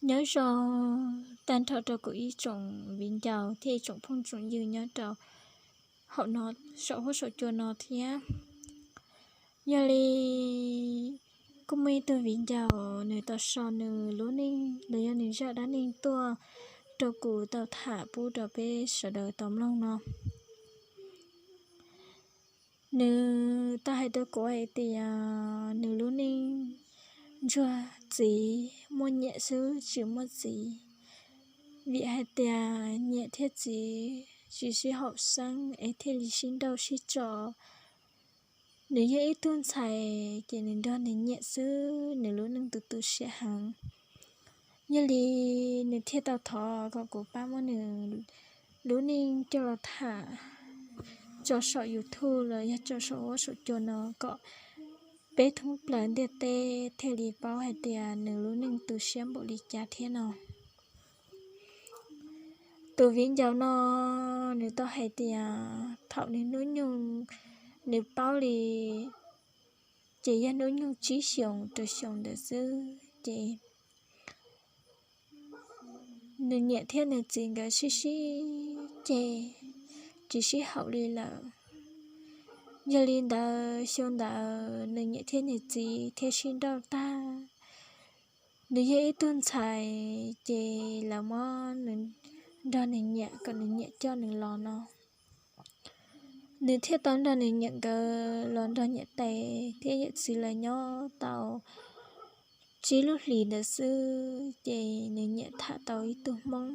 Nyob zoo tag nrho rau kuv ib tsoom viv ncaus thiab ib tsoom phooj tsoom ywg nyob rau hauv no, saum huab saum cua no thiab. Yog li kuj muaj ib tug viv ncaus nws tau sau nws lub neej los yog nws zaj dab neeg tuaj rau kuv tau tham pub rau peb sawv daws tau mloog no. Nws tau hais rau kuv hais tias nws lub neej ntsuag txiv, muaj nyiam xwb tsis muaj txiv, vim hais tias nyiam thiab txiv tsis sib haum xeeb es thiaj li sib nrauj sib tso. Nws yog ib tug ntxhais ces nws nrog nws nyiam xwb, nws lub neej tu tu siab heev. Yog li nws thiaj tau thov kom kuv pab muab nws lub neej coj los tham tso saum YouTube los yog tso saum huab saum cua no kom peb thoob plaws ntiaj teb thiaj li paub hais tias nws lub neej tu siab npaum li cas thiab no. Tus viv ncaus no nws tau hais tias thaum nws hnub nyoog nws paub li ces yog hnub nyoog tsib xyoos rau xyoo ntawd xwb ces nws niam thiab nws txiv nkawd sib sib ceg tsis sib haum li lawm. Yog li ntawd xyoo ntawd nws niam thiab nws txiv thiaj sib nrauj tag. Nws yog ib tug ntxhais ces lawv muab nws nrog nws niam kom nws niam coj nws los no. Nws thiaj tau nrog nws niam nkawd los nrog niam tais thiab yawm txiv lawv nyob tau tsib lub hlis ntawd xwb ces nws niam tham tau ib tug hmoob.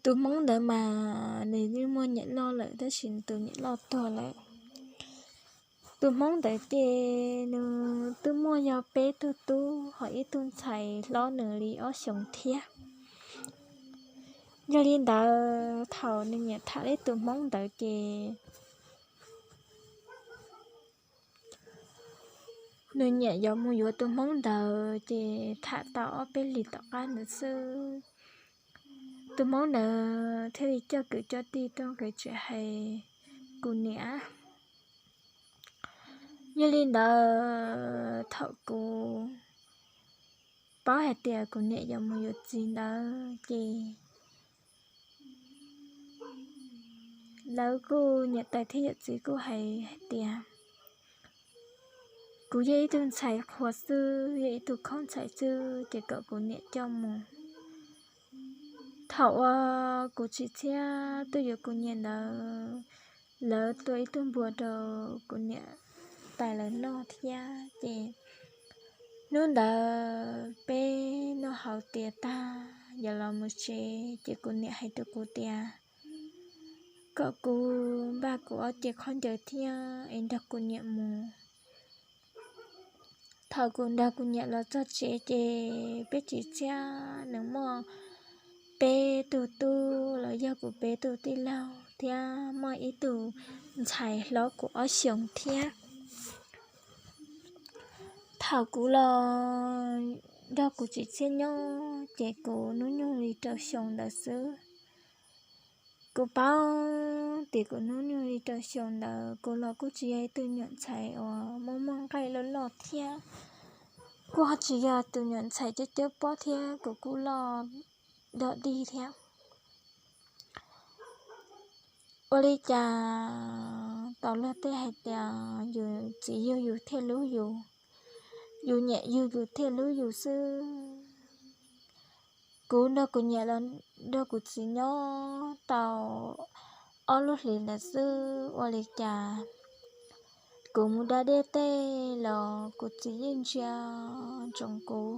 Tus hmoob ntawd mas nws yeej muaj niam loj lawm tab sis tus niam loj tuag lawm. Tus hmoob ntawd ces nws twb muaj yog peb tug tub ho ib tug ntxhais hlob nws li ob xyoos thiab. Yog li ntawd thaum nws niam tham li tus hmoob ntawd ces nws niam yuav mus yuav tus hmoob ntawd ces tham tau ob peb hlis tom qab ntawd xwb, tus hmoob ntawd thiaj li coj kwv coj tij tuaj nqis tsev hais kuv niam. Yog li ntawd thaum kuv paub hais tias kuv niam yuav mus yuav txiv ntawd ces lawv kuj niam tais thiab yawm txiv kuj hais hais tias kuv yog ib tug ntxhais qhua xwb, yog ib tug khaub ntxhais xwb ces kom kuv niam coj mus. Thaum uas kuv txiv txhiab tuaj yuav kuv niam ntawd, lawv tua ib tug npua rau kuv niam tais lawv noj thiab ces hnub ntawd peb noj haus tiav tag yuav los mus tsev ces kuv niam hais rau kuv tias kom kuv npaj kuv ob ce khaub ncaws thiab es nrog kuv niam mus. Thaum kuv nrog kuv niam los txog tsev ces peb txiv txhiab nws muaj peb tug tub los yog kuv peb tug tij laug thiab muaj ib tug ntxhais hlob kuv ob xyoos thiab. Thaum kuv los nrog kuv txiv txhiab nyob ces kuv hnub nyoog li rau xyoo ntawd xwb. Kuv paub tias kuv hnub nyoog li rau xyoo ntawd kuv los kuj tsis yog ib tug nyuam ntxhais uas muaj muaj nqaij loj loj thiab, kuj ho tsis yog tus nyuam ntxhais coob coob pob thiab, kuv kuj loj dog dig thiab. Ua li cas tau luag tej hais tias yus txiv yug yus thiaj hlub yus, yus niam yug yus thiaj hlub yus xwb. Kuv nrog kuv niam los nrog kuv txiv nyob tau ob lub hlis ntawd xwb ua li cas kuv mus da dej tej los kuv txiv yeej ntsia ntsoov kuv.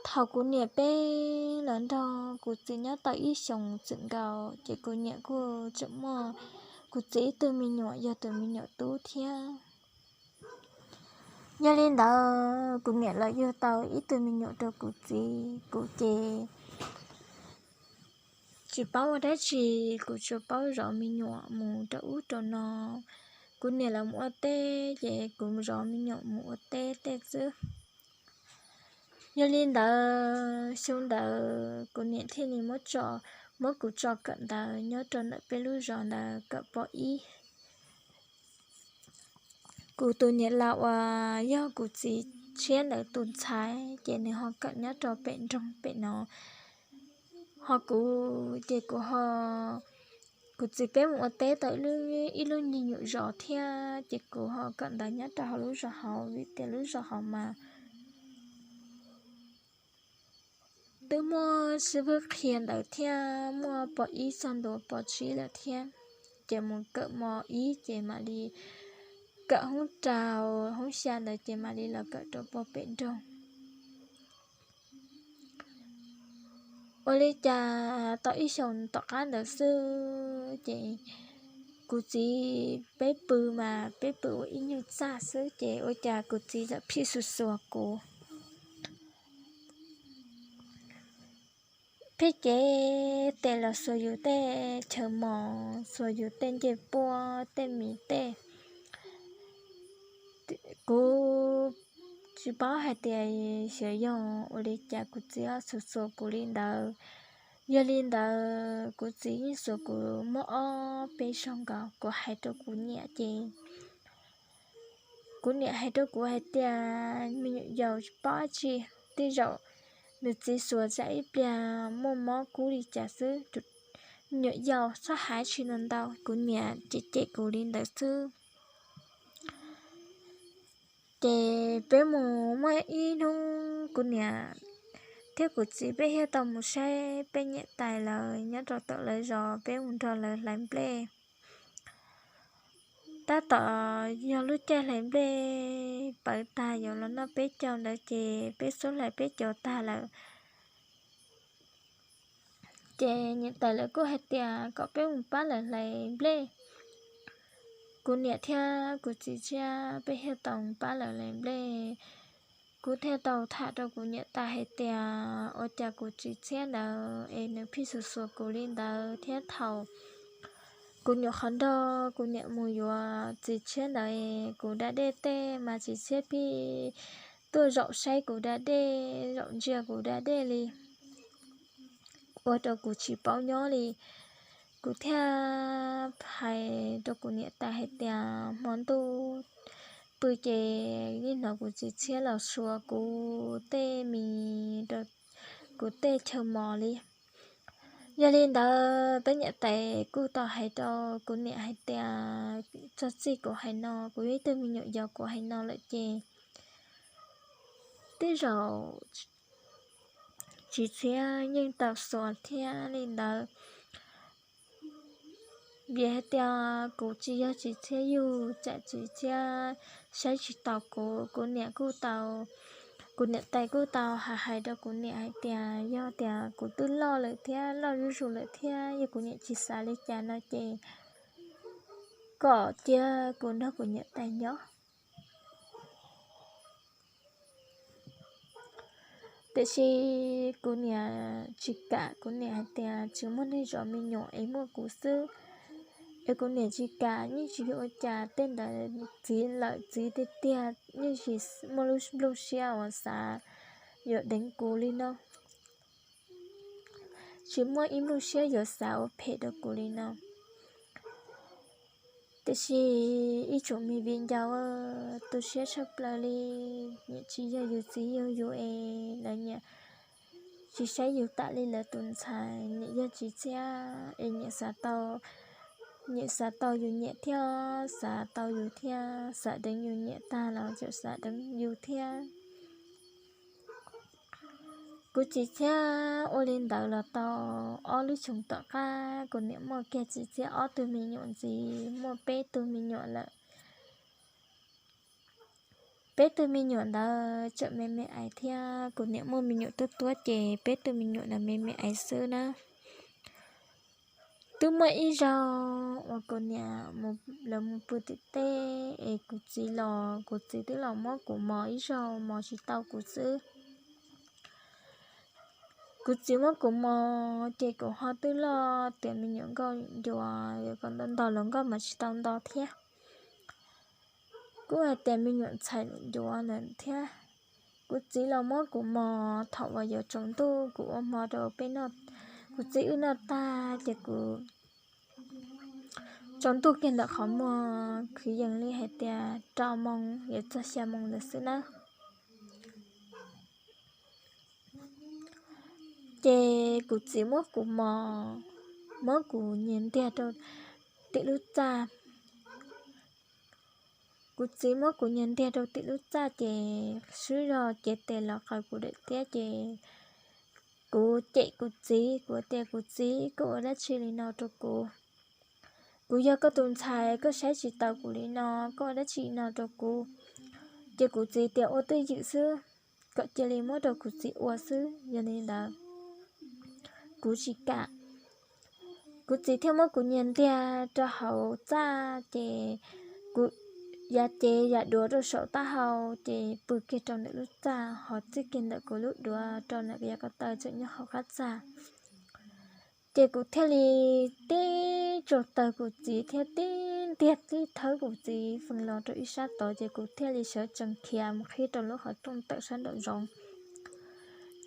Thaum kuv niam peb los nrog kuv txiv nyob tau ib xyoos txwm nkaus ces kuv niam kuj tseem muaj kuv txiv ib tug me nyuam yog tus me nyuam tub thiab. Yog li ntawd kuv niam los yug tau ib tug me nyuam rau kuv txiv, kuv ces tsis paub ua dab tsi, kuv tsuas paub zov me nyuam mus rau ub rau no. Kuv niam los mus ua teb ces kuv zov me nyuam mus ua teb tej xwb. Yog li ntawd xyoo ntawd kuv niam thiaj li muab tso, muab kuv tso kawm ntawv nyob rau ntawm peb lub zos ntawd kawm pov ib. Kuv tus niam laus uas yog kuv txiv tshiab ntawd tus ntxhais ces nws ho kawm nyob rau pem nroog pem no. Ho kuv ces kuv ho, kuv txiv peb mus ua teb tau ib lub nyuag nyuam zos thiab ces kuv ho kawm ntawv nyob rau hauv lub zos hauv vim tias lub zos hauv mas twb muaj sib fwb qhia ntawv thiab muaj pos ib txog ntua pos tsib lawm thiab. Ces mus kawm mos ib ces mam li kawm hoob rau hoob xya ntawd ces mam li los kawm rau pem nroog. Ua li cas tau ib xyoos tom qab ntawd xwb ces kuv txiv, peb pw mas peb pw ua ib nyuag txaj xwb ces ua cas kuv txiv txawm phij xuas xuas kuv, phij cev tes los xuas yus tej chaw mos, xuas yus tej ncej puab tej mis tej. Kuv tsis paub hais tias xyov yog ua li cas kuv txiv ho xuas xuas kuv li ntawd. Yog li ntawd kuv txiv yeej xuas kuv muaj ob peb zaug nkaus, kuv hais rau kuv niam ces kuv niam hais rau kuv hais tias me nyuam yaus tsis paub dab tsi, tej zaum nws txiv xuas tsam ib pliag muaj mob kub li cas xwb. Me nyuam yaus txhob hais dab tsi ntau ntau, kuv niam cem cem kuv li ntawd xwb. Ces peb mus muaj ib hnub kuv niam thiab kuv txiv peb thiaj tau mus saib peb niam tais lawv nyob rau tom lawv zos, peb mus nrog lawv hlais nplej. Tab tom yog lub caij hlais nplej pawv tag yuav los noj peb caug ntawd ces peb xub hlais peb caug tag lawm. Ces niam tais lawv kuj hais tias kom peb mus pab lawv hlais nplej. Kuv niam thiab kuv txiv tshiab peb thiaj tau mus pab lawv hlais nplej. Kuv thiaj tau tham rau kuv niam tais hais tias ua cas kuv txiv tshiab ntawd es nws phij xuas xuas kuv li ntawd thiab thaum kuv nyuam qhuav nrog kuv niam mus yuav txiv tshiab ntawd es kuv da dej tej mas txiv tshiab phij tuaj zaum saib kuv da dej, zaum ntsia kuv da dej li, ua rau kuv tsis paub nyob li. Kuv thiaj hais rau kuv niam tais hais tias hmo ntuj pw ces yeej hnov kuv txiv tshiab los xuas kuv tej mis rau kuv tej chaw mos li. Yog li ntawd peb niam tais kuj tau hais rau kuv niam hais tias txog txij kuv hais no, kuv yog ib tug me nyuam yaus kuv hais no lawm ces tej zaum txiv tshiab yeej tau xuas thiab li ntawd. Vim hais tias kuv tsis yog txiv tshiab yug, tsam txiv tshiab saib tsis taus kuv. Kuv niam kuj tau, kuv niam tais kuj tau hais hais rau kuv niam hais tias yog tias kuv twb loj lawm thiab loj zuj zus lawm thiab yog kuv niam tsis xav li cas no ces kom cia kuv nrog kuv niam tais nyob. Tiam sis kuv niam tsis kam, kuv niam hais tias tsis muaj neeg zov me nyuam es muaj kuv xwb. Es kuv niam tsis kam, yeej tsis ua cas, tej ntawd txiv lawm txiv tiag tiag yeej tsis muaj lub nplooj siab uas xav yuav deev kuv li no. Tsis muaj ib nplooj siab yuav xav ua phem rau kuv li no. Tiam sis ib tsoom me viv ncaus, tu siab tshaj plaws li, nyiam tsis yog yus txiv yug yus es lawv nyiam tsis saib yus tam li lawv tus ntxhais, nyiam yog txiv tshiab es nyiam xav tau, nyiam xav tau yus nyiam thiab, xav tau yus thiab, xav deev yus nyiam tag los tseem xav deev yus thiab. Kuv txiv tshiab ua li ntawd los tau ob lub xyoos tom qab, kuv niam muaj kiag txiv tshiab ob tug me nyuam ntxiv, muaj peb tug me nyuam lawm. Peb tug me nyuam ntawd tseem me me aiv thiab, kuv niam muaj me nyuam tuab tuab ces peb tug me nyuam ntawd me me aiv xwb na. Twb muaj ib zaug uas kuv niam lawv mus pw tim teb es kuv txiv los, kuv txiv twb los muab kuv mos ib zaug, mos tsis tau kuv xwb. Kuv txiv muab kuv mos ces kuv ho twb loj tiav me nyuam nkauj ncuav, yuav kom nto nto los nkauj mas tsis tau nto thiab. Kuv hais tias me nyuam ntxhais ncuav lawm thiab. Kuv txiv los muab kuv mos thaum uas yuav tsaus ntuj, kuv ua hmo rau peb noj, kuv txiv wb noj tag ces kuv tsaus ntuj kiag ntawm qhov muag, kwv yees li hais tias rau moos yuav txog xya moos ntawd xwb nawb. Ces kuv txiv muab kuv mos, muab kuv nyiag ntiag rau tim lub txaj. Kuv txiv muab kuv nyiag ntiag rau tim lub txaj ces swb zog cev tes los qawm kuv daim tiab ces kuv cem kuv txiv, kuv tias, Kuv txiv, koj ua dab tsi li no rau kuv? Kuv yog koj tus ntxhais, koj saib tsis taus kuv li no, koj ua dab tsi li no rau kuv? Ces kuv txiv tias ua twj ywm xwb, kom cia li muab rau kuv txiv ua xwb. Yog li ntawd kuv tsis kam. Kuv txiv thiaj muab kuv nyiag ntiag rau hauv txaj ces kuv ya cev ya duav rau saum taub hau ces pw kiag rau ntawm lub txaj, ho txij kiag ntawm kuv lub duav rau ntawm yav ko taw tseem nyob hauv qab txaj. Ces kuv thiaj li tib tsaug taw kuv txiv thiab tib ntiag tib thawb kuv txiv feej los rau ib sab tod, ces kuv thiaj li sawv tsees khiav mus qhib rau lub qhov rooj tawm sab nraum zoov.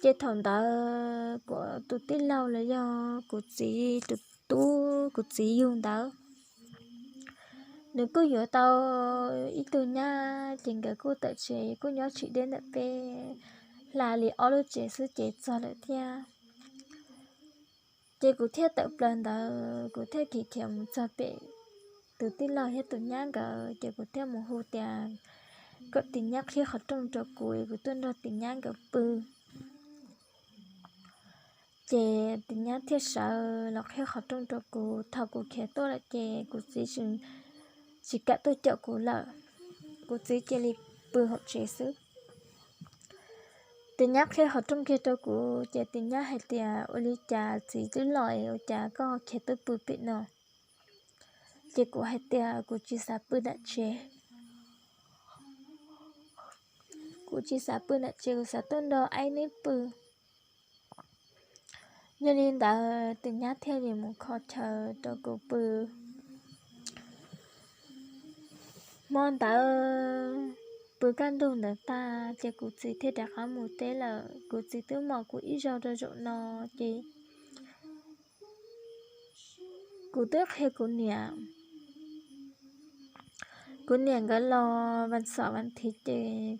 Ces thaum ntawd kuv tus tij laug los yog kuv txiv tus tub kuv txiv yug ntawd, nws kuj yuav tau ib tug nyab, ces nkawd kuj tawm tsev kuj nyob tsis deb ntawm peb, hla li ob lub tsev xwb ces txog lawm thiab. Ces kuv thiaj tawm plaws ntawd, kuv thiaj khiav khiav mus txog pem tus tij laug thiab tus nyab nkawd, ces kuv thiaj mus hu tias kom tus nyab qhib qhov rooj rau kuv, kuv tuaj nrog tus nyab nkawd pw. Ces tus nyab thiaj sawv los qhib qhov rooj rau kuv. Thaum kuv khiav tuaj lawm ces kuv txiv tsis kam tuaj caum kuv lawm, kuv txiv cia li pw hauv tsev xwb. Tus nyab qhib qhov rooj kiag rau kuv ces tus nyab hais tias, Ua li cas txiv twb los es ua cas koj khiav tuaj pw pem no? Ces kuv hais tias, Kuv tsis xav pw nram tsev. Kuv tsis xav pw nram tsev, kuv xav tuaj nrog aib neb pw. Yog li ntawd tus nyab thiaj li mus kho chaw rau kuv pw. Hmo ntawd pw kaj ntug ntawd tag ces kuv txiv thiaj rov qab mus teb lawm. Kuv txiv twb mos kuv ib zaug rau zaum no ces kuv twb qhia kuv niam. Kuv niam nkawd los vas xaum vas thiv ces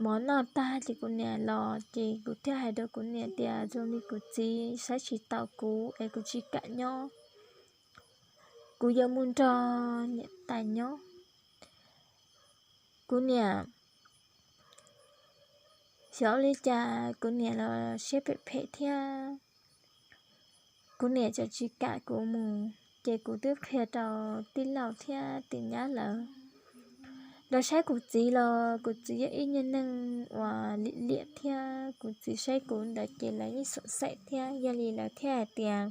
mov noj tag ces kuv niam los ces kuv thiaj hais rau kuv niam tias, Zoo li kuv txiv saib tsis taus kuv es kuv tsis kam nyob, kuv yuav mus nrog niam tais nyob. Kuv niam, xyov li cas kuv niam los siab phem phem thiab, kuv niam tseem tsis kam kuv mus. Ces kuv twb qhia rau tij laug thiab tus nyab lawv. Lawv saib kuv txiv los kuv txiv yog ib nyuag neeg uas lim liam thiab, kuv txiv saib kuv ntawd ces lawv yeej xav xav thiab. Yog li lawv thiaj hais tias,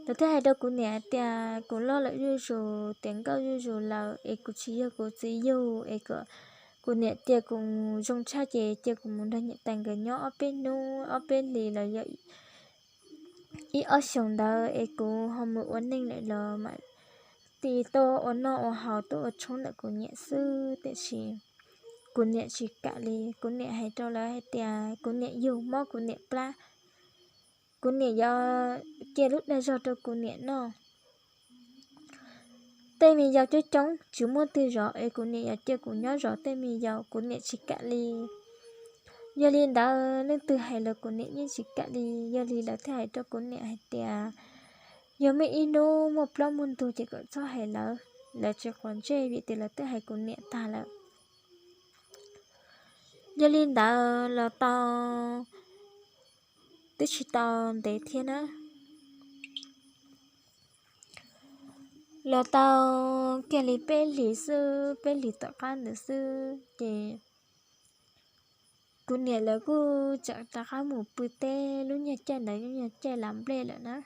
lawv thiaj hais rau kuv niam hais tias kuv loj lawm zuj zus, tiav nkauj zuj zus lawm es kuv tsis yog kuv txiv yug es kuv niam cia kuv zoo tshaj ces cia kuv mus nrog niam tais nkawd nyob ob peb hnub ob peb hlis los yog ib ob xyoos ntawd es kuv ho mus ua neej lawm los mam li tuaj ua noj ua haus tuaj ua tshoob ntawm kuv niam xwb. Tiam sis kuv niam tsis kam li, kuv niam hais rau lawv hais tias kuv niam yug mob kuv niam plab, kuv niam yuav cia lub dag zog rau kuv niam noj. Tej me yau coob coob tsis muaj twg zov es kuv niam yuav cia kuv nyob zov tej me yau, kuv niam tsis kam li. Yog li ntawd leej twg hais los kuv niam yeej tsis kam li. Yog li lawv thiaj hais rau kuv niam hais tias, yog muaj ib hnub muaj plaub muaj ntug ces kom txhob hais lawv, lawv tsis quav ntsej vim tias lawv twb hais kuv niam tag lawm. Yog li ntawd los tau twb tsis tau ntev thiab na, los tau kiag li peb hlis xwb, peb hlis tom qab ntawd xwb ces kuv niam lawv kuj tseem rov qab mus pw teb. Lub nyuag caij ntawd yog nyuag caij lav nplej lawm na.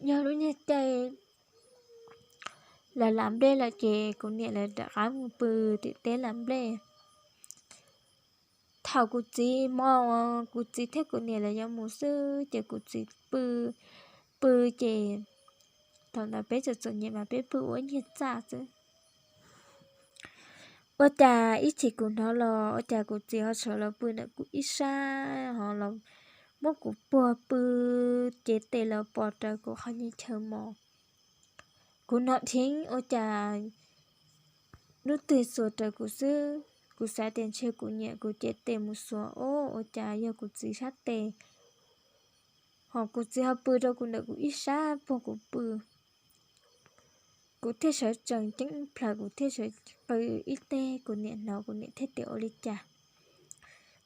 Yog lub nyuag caij lav lav nplej lawm ces kuv niam lawv rov qab mus pw tim teb lav nplej. Thaum kuv txiv hmo, kuv txiv thiab kuv niam lawv yuav mus xwb ces kuv txiv pw, pw ces thaum ntawd peb txom txom nyem mas peb pw ua ib nyuag txaj xwb. Ua cas ib chim kuv hnov los ua cas kuv txiv ho sawv los pw ntawm kuv ib sab ho los muab kuv puag pw, cev tes los pos raws kuv qhov ncauj chaw mos. Kuv hnov dheev ua cas lub twg xuas raws kuv xwb. Kuv xav tias ntshe kuv niam kuv cev tes mus xuas, o, ua cas yog kuv txiv sab tes, hos kuv txiv ho pw rau kuv ntawm kuv ib sab puag kuv pw. Kuv thiaj sawv tsees ceeb plhaws, kuv thiaj sawv qw ib teg, kuv niam hnov kuv niam thiaj tias ua li cas.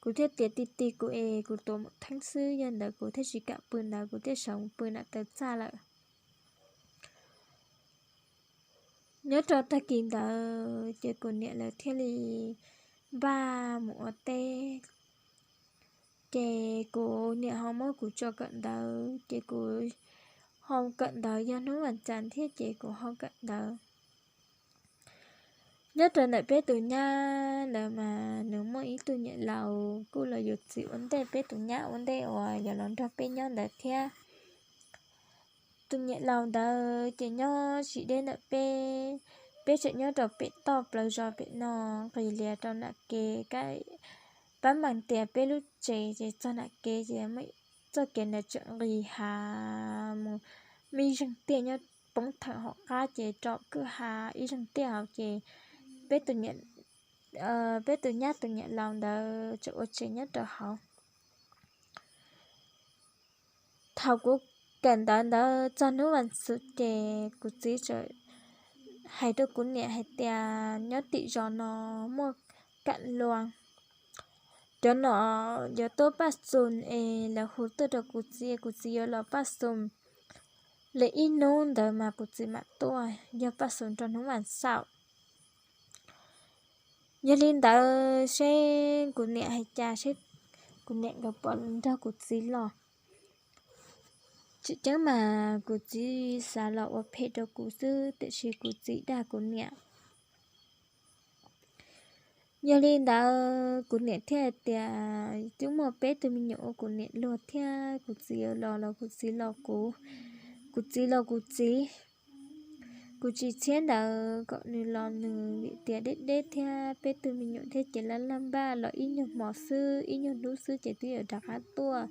Kuv thiaj tias ti ti kuv es kuv tuav mus theeb xwb, yog ntawd kuv thiaj tsis kam pw ntawd, kuv thiaj sawv mus pw nram taw txaj lawm. Nyob rau tag kis ntawd ces kuv niam lawv thiaj li npaj mus ua teb. Ces kuv niam ho muab kuv tso kawm ntawv, ces kuv ho kawm ntawv yog hnub vas cas thiab ces kuv ho kawm ntawv. Nyob rau ntawm peb tus nyab ntawd mas nws muaj ib tug niam laus kuj los yuav txiv ua ntej peb tus nyab ua ntej uas yuav los nrog peb nyob ntawd thiab. Tus niam laus ntawd ces nyob tsis deb ntawm peb, peb tseem nyob rau pem toj plaws zos pem no, nqis lias rau nram kev, pab mam tias peb lub tsev ces txog nram kev ces txoj kev ntawd tseem nqis hav mus, muaj ib zeeg tiaj nyob poob thawm hauv qab ces rau kwj ha ib zeeg tiaj hauv ces peb tus nyab tus niam laus ntawd tseem ua tsev nyob rau hauv. Thaum kuv kawm ntawv ntawd txog hnub vas xuv ces kuv txiv txawm hais rau kuv niam hais tias nyob tim zos no muaj kam lua, cov nom yuav tuaj paj xum es lawv hu tuaj rau kuv txiv, kuv txiv yuav los paj xum li ib hnub ntawd mas kuv txiv mam tuaj, yog paj xum rau hnub vas xaum. Yog li ntawd seb kuv niam hais cas, seb kuv niam nkawd puas nrog kuv txiv los. Tseem ceeb mas kuv txiv xav los ua phem rau kuv xwb, tiam sis kuv txiv dag kuv niam. Yog li ntawd kuv niam thiaj hais tias twb muaj peb tug me nyuam ua kuv niam luag thiab, kuv txiv los los kuv txiv los kuv, kuv txiv los kuv txiv. Kuv tsis txhiab ntawd kom nws los nws vim tias deb deb thiab, peb tug me nyuam thiab ces laj laj npaj los ib nyuag hmo xwb, ib nyuag hnub xwb ces twb yuav rov qab tuaj.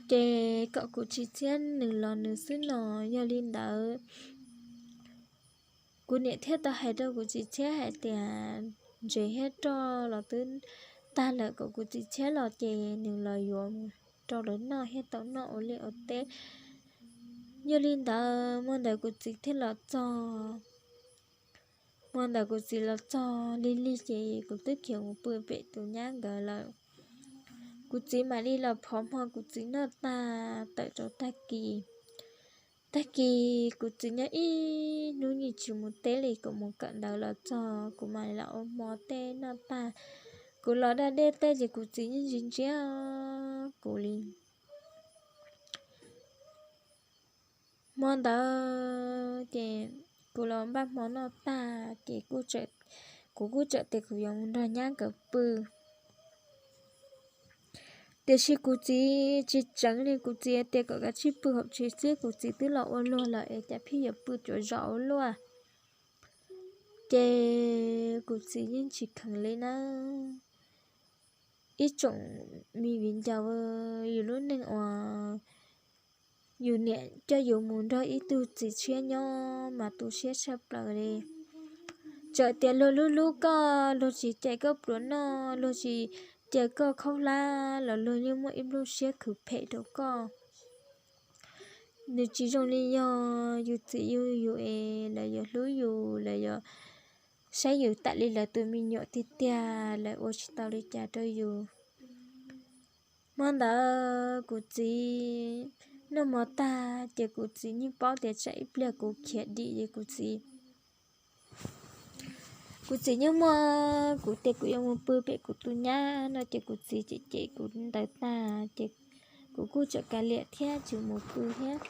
Ces kom kuv tsis txhiab nws los nws xwb no. Yog li ntawd kuv niam thiaj tau hais rau kuv tsis txhiab hais tias ntses thiab roj los twb tag lawm, kom kuv tsis txhiab los ces nws los yuav mus rau lawv noj thiab tau noj ua liaj ua teb. Yog li ntawd hmo ntawd kuv txiv thiaj los txog. Hmo ntawd kuv txiv los txog lig lig ces kuv twb khiav mus pw pem tus nyab nkawd lawm. Kuv txiv mam li los phov hmo, kuv txiv noj tag tawm rau tag kis. Tag kis kuv txiv nyob ib hnub yeej tsis mus teb li, kuv mus kawm ntawv los txog kuv mam li los ua hmo tej noj tag. Kuv los da dej tej ces kuv txiv yeej ntsia ntsia kuv li. Hmo ntawd ces kuv los npaj hmo noj tag ces kuv kuj txawm tias kuv yuav mus nrog nyab nkawd pw. Tiam sis kuv txiv tsis tseev li, kuv txiv tias kom kav tsij pw hauv tsev xwb, kuv txiv twb los ua luag lawm es cas pheej yuav pw cuav zos ua luaj. Ces kuv txiv yeej tsis kheev li nawb. Ib tsoom me viv ncaus, yus lub neej uas yus niam coj yus mus nrog ib tug txiv tshiab nyob mas tu siab tshaj plaws li. Txawm tias luag hlub hlub koj, luag tsis cais koj pluas noj, luag tsis cais koj khaub hlab los luag yeej muaj ib nplooj siab khwv phem rau koj. Nws tsis zoo li yog yus txiv yug yus es lawv yuav hlub yus, lawv yuav saib yus tam li lawv tus me nyuam tiag tiag, lawv ua tsis tau li cas rau yus. Hmo ntawd kuv txiv noj hmo tag ces kuv txiv yeej paub tias tsam ib pliag kuv khiav dim es kuv txiv kuv txiv yeej muaj, kuv tias kuv yuav mus pw pem kuv tus nyab no ces kuv txiv cem cem kuv ntawd tag ces kuv kuj txawm kav liam thiab tsis mus pw thiab.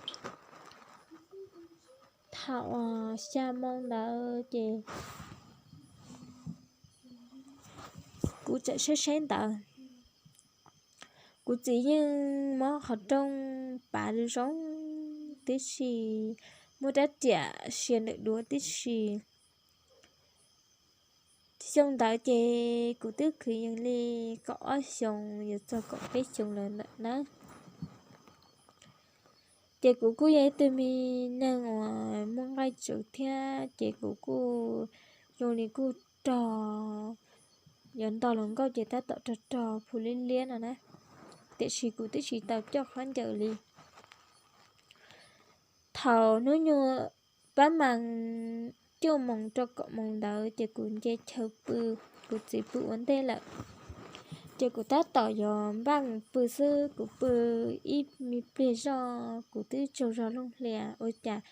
Thaum uas xya moo ntawd ces kuv txawm saib saib ntawd, kuv txiv yeej muab qhov rooj pav zoo tib si, muab rab riam sia ntawm duav tib si. Xyoo ntawd ces kuv twb kwv yees li kaum ob xyoos yuav txog kaum peb xyoos lawm ntawm nawb. Ces kuv kuj yog ib tug me neeg uas muaj nqaij tsuv thiab ces kuv kuj zoo li kuj rog, yuav nto hluas nkauj ces tab tom rog rog phu liab liab no na, tiam sis kuv twb tsis tau coj khaub ncaws li. Thaum hnub nyoog pab mas cuaj moos rau kaum moos ntawd ces kuv nce chaw pw, kuv txiv pw ua ntej lawm. Ces kuv tab tom yuav npaj mus pw xwb, kuv pw ib me pliag zog kuv twb tsaug zog looj hlias ua cas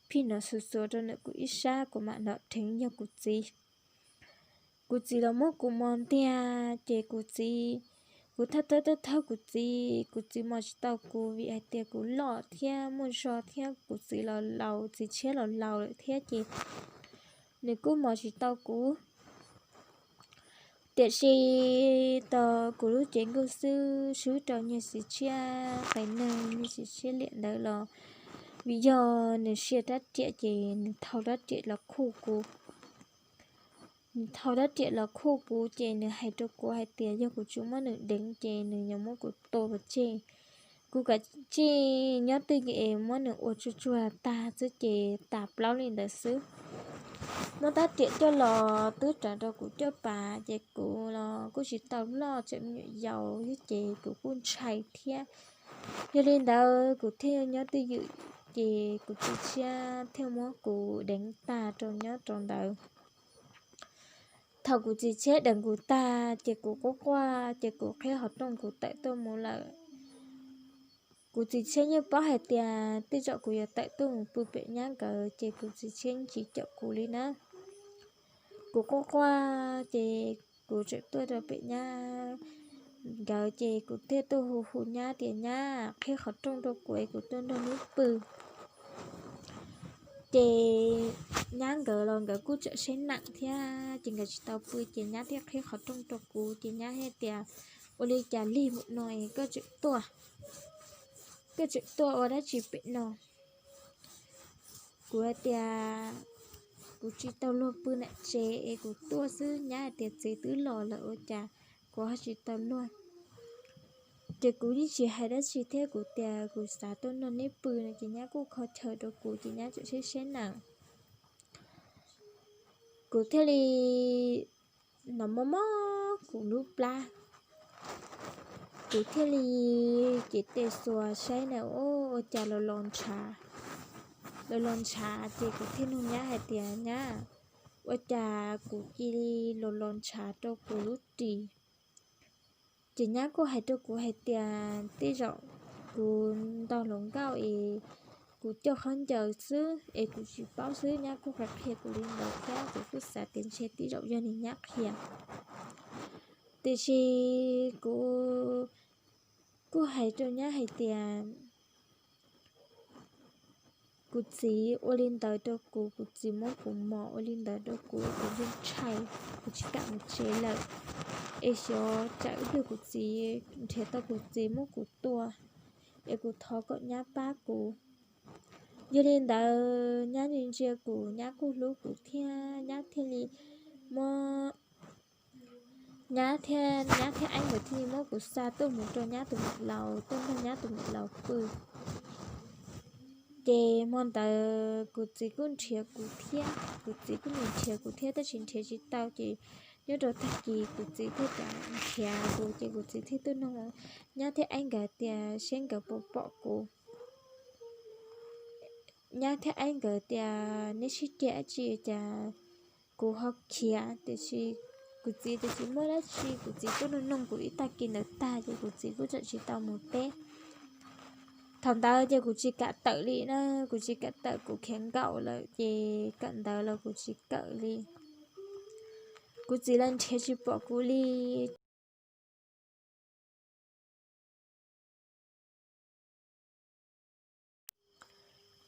phij nrov xuas xuas rau ntawm kuv ib sab, kuv mam hnov dheev yog kuv txiv. Kuv txiv los muab kuv mos ntiag ces kuv txiv, kuv thawb thawb thawb kuv txiv, kuv txiv mos tsis tau kuv vim hais tias kuv loj thiab muaj zog thiab kuv txiv los laus, txiv tshiab los laus lawm thiab ces nws kuj mos tsis tau kuv. Tiam sis tau kuv lub cev nkuj xwb swb rau niag txiv tshiab qe neeg, niag txiv tshiab liam ntawd los vim yog nws sia rab riam ces nws thau rab riam los khuj kuv. Nws thau rab riam los khuj kuv ces nws hais rau kuv hais tias yog kuv tsis muab nws deev ces nws yuav muab kuv tua pov tseg. Kuv kav tsij nyob twj ywm es muab nws ua tsuag tsuag tag xwb ces tas plaub li ntawd xwb. Muab rab riam coj los twb rov rau kuv caj pas ces kuv los kuj tsis tau loj, tseem me nyuam yaus thiab ces kuv kuj ntshai thiab. Yog li ntawd kuv thiaj nyob twj ywm ces kuv txiv tshiab thiaj muab kuv deev tag rau nyob rau ntawd. Thaum kuv txiv tshiab deev kuv tag ces kuv quaj quaj ces kuv qhib qhov rooj kuv tawm tuaj mus lawm. Kuv txiv tshiab yeej paub hais tias tej zaum kuv yuav tawm tuaj mus pw pem nyab nkawd ces kuv txiv tshiab yeej tsis caum kuv li na. Kuv quaj quaj ces kuv tseem tuaj rau pem nyab nkawd ces kuv thiaj tuaj hu hu nyab tias nyab qhib qhov rooj rau kuv es kuv tuaj nrog neb pw. Ces nyab nkawd los nkawd kuj tseem sab nam thiab ces nkawd tsis tau pw ces nyab thiaj qhib qhov rooj rau kuv ces nyab thiaj tias ua li cas lig mus no es koj tseem tuaj, koj tseem tuaj ua dab tsi pem no? Kuv hais tias kuv tsis tau luag pw nram tsev es kuv tuaj xwb. Nyab hais tias txiv twb los lawm ua cas kuv ho tsis tau luag. Ces kuv yeej tsis hais dab tsi thiab kuv tias kuv xav tuaj nrog neb pw no ces nyab kuj kho chaw rau kuv ces nyab tseem sab sab nam. Kuv thiaj li hnov mob mob kuv lub plab. Kuv thiaj li cev tes xuas saib na, ua cas los los ntshav, los los ntshav ces kuv thiaj nug nyab hais tias nyab, ua cas kuv cia li los los ntshav rau kuv lub ris? Ces nyab kuj hais rau kuv hais tias tej zaum kuv nto hluas nkauj es kuv coj khaub ncaws xwb es kuv tsis paub xwb. Nyab kuj qhia qhia kuv li ntawd thiab kuv kuj xav tias ntshe tej zaum yog nws nyab qhia. Tiam sis kuv kuj hais rau nyab hais tias kuv txiv ua li ntawd rau kuv, kuv txiv muab kuv mos ua li ntawd rau kuv, kuv yeej ntshai, kuv tsis kam mus tsev lawm. Es xyov tsam ib pliag kuv txiv nrhiav tau kuv txiv muab kuv tua, es kuv thov kom nyab pab kuv. Yog li ntawd nyab ntsia ntsia kuv, nyab kuj hlub kuv thiab, nyab thiaj li muab nyab thiab, nyab thiab Aib nkawd thiaj li muab kuv xa tuaj mus rau nyab tus muam laus, tuaj nrog nyab tus muam laus pw. Ces hmo ntawd kuv txiv kuj nrhiav kuv thiab, kuv txiv kuj nrhiav kuv thiab tab sis nrhiav tsis tau ces nyob rau tag kis kuv txiv thiaj nrhiav kuv ces kuv txiv thiaj tuaj nug nyab thiab Aib nkawd tias seb nkawd puas pom kuv. Nyab thiab Aib nkawd tias neb sib ceg dab tsi cas kuv ho khiav, tiam sis kuv txiv tias tsis muaj dab tsi, kuv txiv tuaj nug nug kuv ib tag kis ntawd tag ces kuv txiv kuj tseem tsis tau mus teb. Thaum ntawd ces kuv tsis kam tawm li na, kuv tsis kam tawm, kuv khiav nkaum lawm ces kawm ntawv los kuv tsis kawm li. Kuv txiv los nrhiav tsis pom kuv li.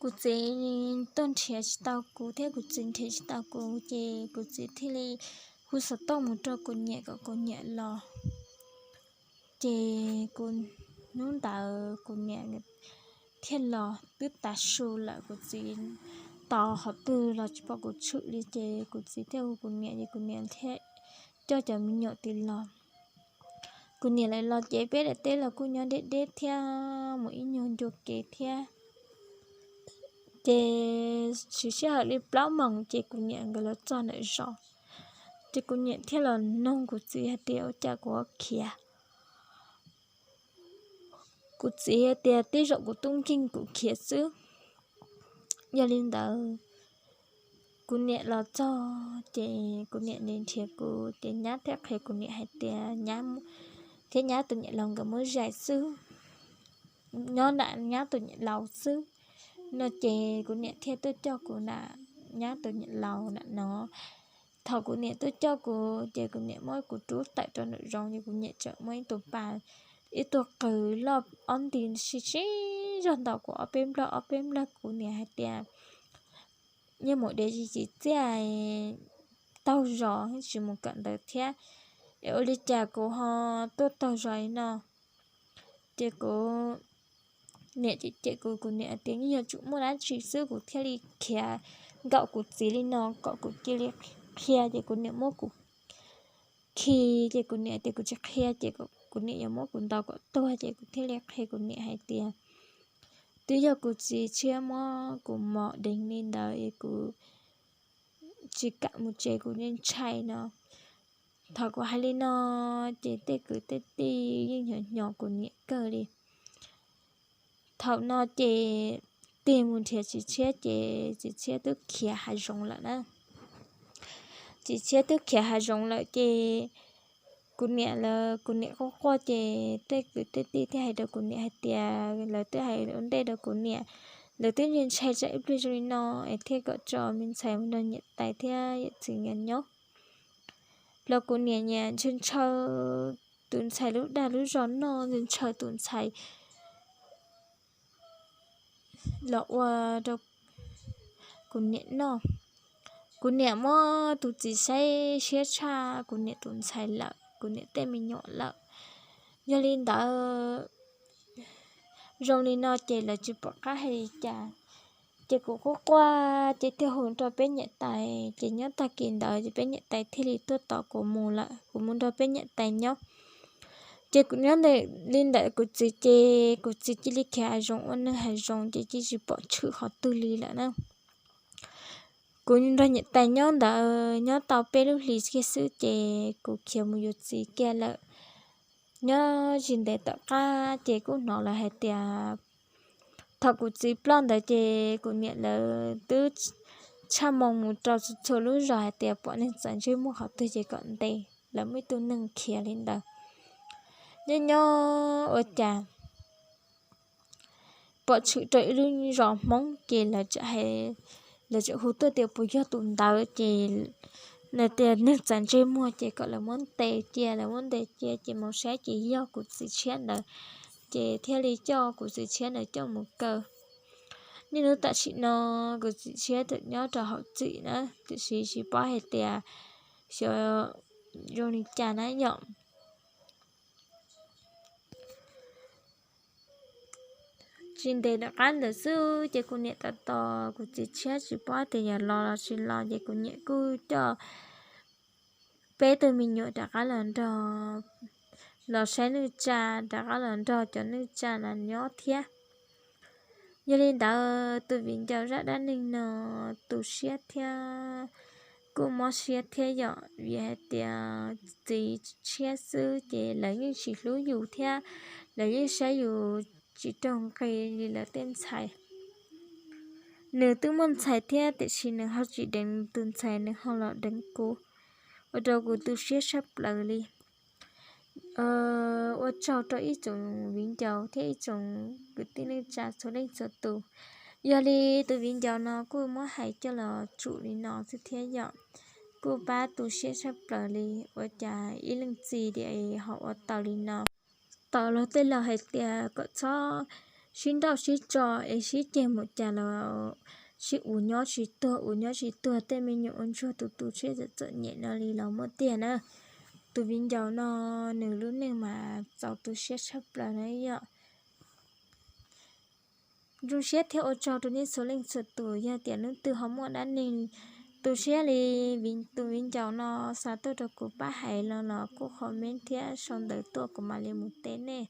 Kuv txiv tuaj nrhiav tsis tau kuv thiab kuv txiv nrhiav tsis tau kuv ces kuv txiv thiaj li hu xov tooj mus rau kuv niam kom kuv niam los. Ces kuv, hnub ntawd kuv niam thiaj los twb tav su lawm, kuv txiv tos qhov twg los tsis pom kuv tshwm li ces kuv txiv thiaj hu kuv niam ces kuv niam thiaj coj cov me nyuam tim los. Kuv niam lawv los ces peb daim teb los kuj nyob deb deb thiab mus ib nyuag ncua kev thiab. Ces siv sij hawm li plaub moos ces kuv niam nkawd los txog ntawm zos. Ces kuv niam thiaj los nug kuv txiv hais tias ua cas kuv khiav. Kuv txiv hais tias tej zaum kuv tub nkeeg kuv khiav xwb. Yog li ntawd, kuv niam los txog ces kuv niam nrhiav kuv ces nyab thiaj qhia kuv niam hais tias nyab thiab nyab tus niam laus nkawd muab zais xwb, nyob nram nyab tus niam laus xwb no. Ces kuv niam thiaj tuaj coj kuv nram nyab tus niam laus nram no. Thaum kuv niam tuaj coj kuv ces kuv niam muab kuv rub tawm rau nram zoov ces kuv niam tseem muaj ib tug pas, ib tug qws loj ob nti sib sib zog ntaus kuv ob peb nplawg ob peb nplawg. Kuv niam hais tias yeej mus dev tsis tsim txiaj, taug zos tsis mus kawm ntawv thiab, es ua li cas kuv ho tuaj taug zos li no. Ces kuv niam cem cem kuv, kuv niam tias yeej yuav tsum muaj dab tsi xwb kuv thiaj li khiav nkaum kuv txiv li no kom kuv cia li qhia. Ces kuv niam muab kuv khi, ces kuv niam tias kuv tsis qhia ces kuv niam yuav muab kuv ntaus kom tuag. Ces kuv thiaj li qhia kuv niam hais tias twb yog kuv txiv tshiab muab kuv mos deev li ntawd es kuv tsis kam mus tsev, kuv yeej ntshai no. Thaum kuv hais li no ces tej kwv tej tij yeej hnyo hnyo kuv niam kawg li. Thaum no ces tig mus nrhiav txiv tshiab ces txiv tshiab twb khiav hav zoov lawm na. Txiv tshiab twb khiav hav zoov lawm ces kuv niam lawv, kuv niam quaj quaj ces tej kwv tej tij thiaj hais rau kuv niam hais tias, lawv twb hais ua ntej rau kuv niam, lawv twb ntshai tsam ib pliag zoo li no es thiaj kom tso me ntxhais mus nrog niam tais thiab yawm txiv nkawd nyob. Los kuv niam nyiam ntshaw ntshaw tus ntxhais lub dag lub zog noj, ntshaw tus ntxhais los ua rau kuv niam noj. Kuv niam muab tus txiv saib siab tshaj kuv niam tus ntxhais lawm, kuv niam tej me nyuam lawm. Yog li ntawd, zoo li no ces lawv tsis pom qab hais li cas. Ces kuv quaj quaj ces thiaj hu rau peb niam tais, ces nyob tag kis ntawd ces peb niam tais thiaj li tuaj tos kuv mus lawm, kuv mus nrog peb niam tais nyob. Ces kuv nyob li ntawm kuv txiv ces kuv txiv cia li khiav hav zoov ua neeg hav zoov ces cia tsis pom tshwm qhov twg li lawm na. Kuv nrog niam tais nyob ntawd nyob tau peb lub hlis kiag xwb ces kuv khiav mus yuav txiv kiag lawm. Nyob tsis ntev tom qab ces kuj hnov lawv hais tias thaum kuv txiv ploj ntawd ces kuv niam lawv twb tshaj moo mus rau txhua txhua lub zos hais tias pom neeg txav ntsej muag qhov twg ces kom ntes, lawv muaj ib tug neeg khiav li ntawd. Nyob nyob ua cas pom tshwm rau ib lub zos Hmoob ces lawv tseem hu tuaj tias puas yog tus ntawd ces lawv tias neeg txav ntsej muag ces kom lawv muab ntes cia, lawv muab ntes cia ces mus saib ces yog kuv txiv tshiab ntawd, ces thiaj li coj kuv txiv tshiab ntawd coj mus kaw. Niaj hnub tam sim no kuv txiv tshiab tseem nyob rau hauv txwm na, tiam sis tsis paub hais tias xyov zoo li cas na yom. Tsis ntev tom qab ntawd xwb ces kuv niam tos tos kuv txiv tshiab tsis paub tias yog los los tsis los ces kuv niam kuj coj peb tug me nyuam rov qab los nrog, los saib neej tsa, rov qab los nrog cov neej tsa no nyob thiab. Yog li ntawd tus viv ncaus zaj dab neeg no tu siab thiab kuj mob siab thiab yom, vim hais tias txiv tshiab xwb ces lawv yeej tsis hlub yus thiab lawv yeej saib yus tsis raug nqi li lawv tej ntxhais. Nws twb muaj ntxhais thiab tiam sis nws ho tsis deev tus ntxhais, nws ho los deev kuv, ua rau kuv tu siab tshaj plaws li. Ua tsaug rau ib tsoom viv ncaus thiab ib tsoom kwv tij neej tsa txhua leej txhua tus. Yog li tus viv ncaus no kuj muab hais coj los tsum li no xwb thiab yom. Kuj pab tu siab tshaj plaws li, ua cas ib leej txiv tias ho ua tau li no. Tau luag tej laus hais tias kom txhob sib nrauj sib tso es sib ceg mus cas los sib ua nyob tsis tuag, ua nyob tsis tuag, tej me nyuam ua ntsuag tus tu siab txom txom nyem no li los muaj tiag na. Tus viv ncaus no nws lub neej mas txaus tu siab tshaj plaws na yom. Zoo siab thiab ua tsaug rau nej txhua leej txhua tus, yog tias hnub twg ho muaj dab neeg tu siab li tus viv ncaus no xa tuaj rau kuv pab hais no los kuj comment thiab sau ntawv tuaj kuv mam li mus teb nej.